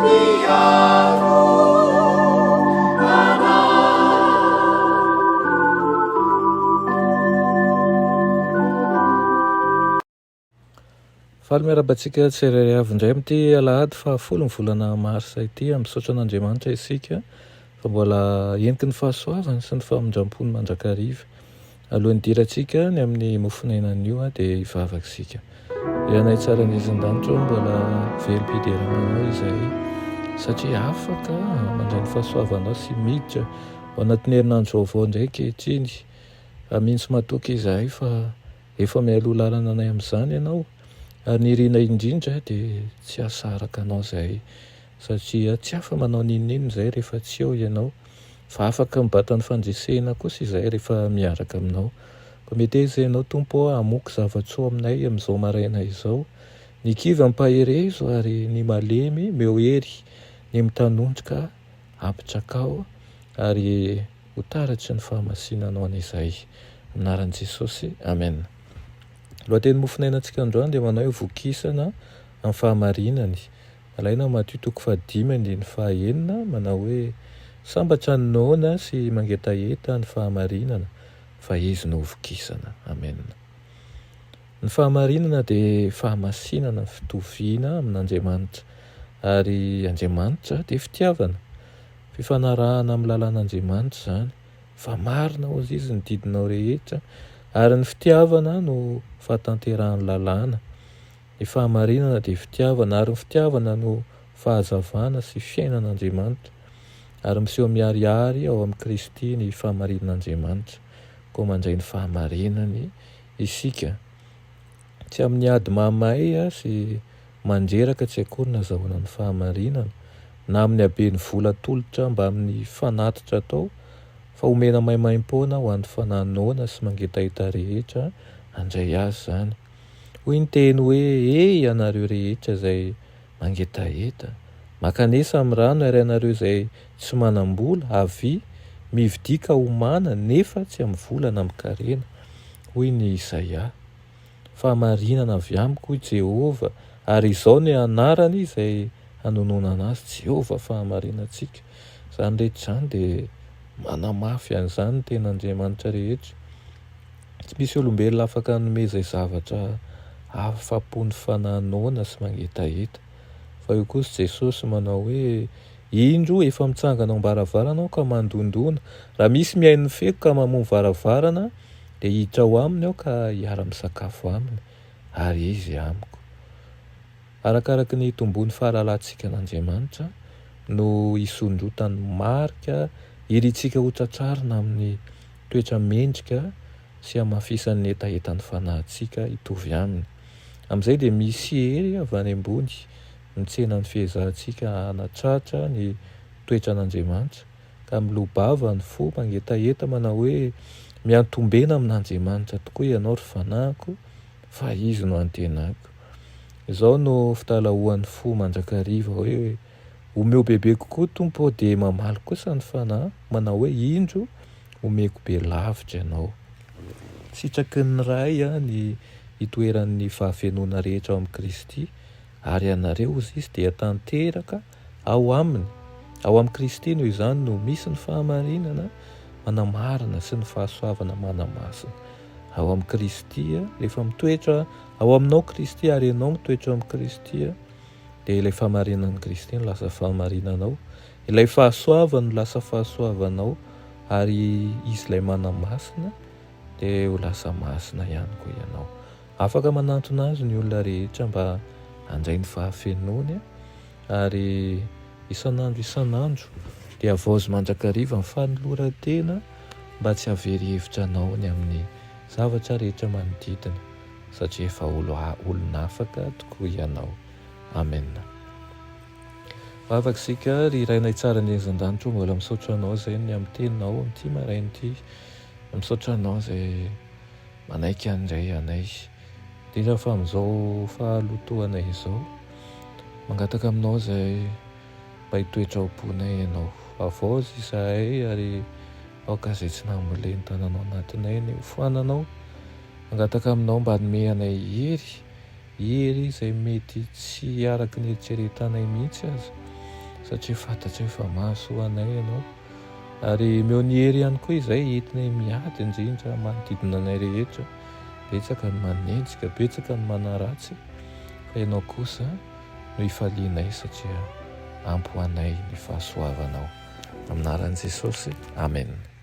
Miaro anay. Faly miarahaba antsika tsirairay avy indray amin'ity alahady fahafolo ny volana marsa ity. Misaotra an'Andriamanitra isika fa mbola heniky ny fahasoavany sy ny famindrampony mandrakariva. Alohan'ny hidirantsika ny amin'ny mofon'aina anio dia hivavaka isika. Ry Anay tsara indrindra an-danitra ô, mbola velom-piderana Anao izahay satria afaka mandray ny fahasoavanao sy miditra ao anatin'ny herinandro vaovao indray ankehitriny. Mino sy matoky izahay fa efa mialoha lalana anay amin'izany Ianao ary ny irinay indrindra dia tsy hahasaraka Anao izahay satria tsy afa-manao n'inon'inona izahay rehefa tsy eo Ianao. Fa afaka mibata ny fandresena kosa izahay rehefa miaraka aminao. Koa meteza Ianao Tompo ô hamoky zava-tsoa aminay amin'izao maraina izao. Ny kivy ampaherezo ary ny malemy meo hery, ny mitanondrika ampitrakao ary ho taratry ny fahamasinanao anie izahay. Amin'ny anaran'i Jesosy, Amen. Lohateny mofonainantsika androany dia manao hoe vokisana amin'ny fahamarinany. Alaina Matio toko fahadimy andininy fahaenina manao hoe, Sambatra ny noana sy mangetaheta ny fahamarinana, fa izy no hovokisana. Amena. Ny fahamarinana dia fahamasinana, fitoviana amin'Andriamanitra. Ary Andriamanitra dia fitiavana. Fifanarahana amin'ny lalàn'Andriamanitra izany. Fa marina hozy izy ny didinao rehetra, ary ny fitiavana no fahatanterahan'ny lalàna. Ny fahamarinana dia fitiavana, ary ny fitiavana no fahazavana sy fiainan'Andriamanitra. Ary miseho miharihary ao amin'i Kristy ny fahamarinan'Andriamanitra. Koa mandray ny fahamarinany isika. Tsy amin'ny ady mahamay sy mandreraka tsy akory no azahoana ny fahamarinana, na amin'ny haben'ny vola atolotra mbamin'ny fanatitra atao, fa omena maimaimpoana ho an'ny fanahy noana sy mangetaheta rehetra handray azy izany. Hoy ny teny hoe, He ianareo rehetra izay mangetaheta, mankanesa amin'ny rano ary ianareo izay tsy manam-bola, avia, mividia ka homana, nefa tsy amin'ny vola na amin-karena. Hoy ny Isaia. Fahamarinana avy amiko, hoy Jehovah, ary izao ny anarany izay hanononana azy, Jehovah fahamarinantsika. Izany rehetra izany dia manamafy an'izany ny tenin'Andriamanitra rehetra. Tsy misy olombelona afaka hanome izay zavatra afa-po ny fanahy noana sy mangetaheta. Fa eo kosa Jesosy manao hoe, Indro, efa mitsangana ao am-baravarana aho ka mandondona. Raha misy mihaino ny feoko ka mamoha ny varavarana, dia hiditra ao aminy aho ka hiara-misakafo aminy, ary izy amiko. Arakaraky ny hitomboan'ny fahalalantsika an'Andriamanitra no hisondrotan'ny marika irintsika hotratrarina amin'ny toetra mendrika sy hamafisan'ny hetahetan'ny fanahintsika hitovy aminy. Amin'izay dia misy hery avy any ambony mitsena ny fiezahantsika hanatratra ny toetran'Andriamanitra, ka miloa-bava ny fo mangetaheta manao hoe, Miantombena amin'Andriamanitra tokoa ianao, ry fanahiko, fa Izy no antenako. Izao no fitalahoan'ny fo mandrakariva hoe, Omeo bebe kokoa, Tompo ô, dia mamaly kosa ny fanahy manao hoe, Indro, omeko be lavitra ianao. Sitraky ny Ray ny hitoeran'ny fahafenoana rehetra ao amin'i Kristy, ary ianareo, hozy Izy, dia tanteraka ao Aminy. Ao amin'i Kristy noho izany no misy ny fahamarinana manamarina sy ny fahasoavana manamasina. Ao amin'i Kristy, rehefa mitoetra ao aminao Kristy ary ianao mitoetra ao amin'i Kristy, dia ilay fahamarinan'i Kristy no lasa fahamarinanao, ilay fahasoavany no lasa fahasoavanao, ary Izy ilay manamasina dia ho lasa masina ihany koa ianao. Afaka manantona Azy ny olona rehetra mba handray ny fahafenoany, ary isan'andro isan'andro dia havaozy mandrakariva ny fanoloran-tena mba tsy hahavery hevitra anao ny amin'ny zavatra rehetra manodidina, satria efa olona afaka tokoa ianao. Amena. Vavaka isika, ry Rainay tsara ny an-danitra ô, mbola misaotra Anao izay ny amin'ny teninao amin'ity maraina ity. Misaotra Anao izay manaiky handray anay, indrindra fa amin'izao fahalotoanay izao. Mangataka Aminao izay mba hitoetra ao am-ponay Ianao. Havaozy izahay ary aoka izay tsy nambolen'ny tananao anatinay ny hofoananao. Mangataka Aminao mba hanome anay hery, hery izay mety tsy araka ny eritreretanay mihitsy aza. satria fantatray fa mahasoa anay Ianao. Ary omeo ny hery ihany koa izay entinay miady indrindra manodidina anay rehetra. Betsaka ny manenjika, betsaka ny manaratsy, fa Ianao kosa no ifalianay satria ampy ho anay ny fahasoavanao. Amin'ny anaran'i Jesosy, Amen.